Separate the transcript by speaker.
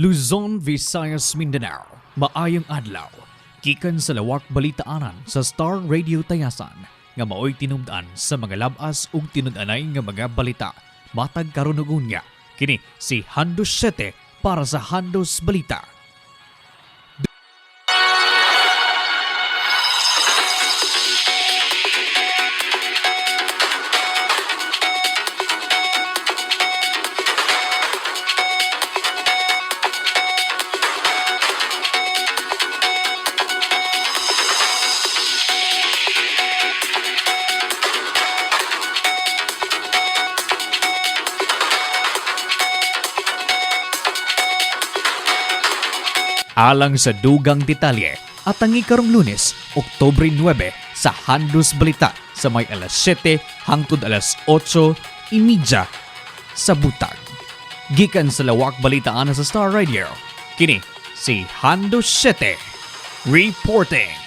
Speaker 1: Luzon, Visayas, Mindanao. Maayong adlaw. Gikan sa lawak balitaanan sa Star Radio Tayasan nga maoy tinubdan sa mga labas ug tinud-anay nga mga balita. Matag karon ug unya. Kini si Handos 7 para sa Handos Balita. Alang sa dugang detalye at ang karong Lunes, Oktubre 9 sa Handos Balita sa may alas 7 hangtod alas 8:30 sa butag. Gikan sa lawak balitaan sa Star Radio. Kini si Handos 7 reporting.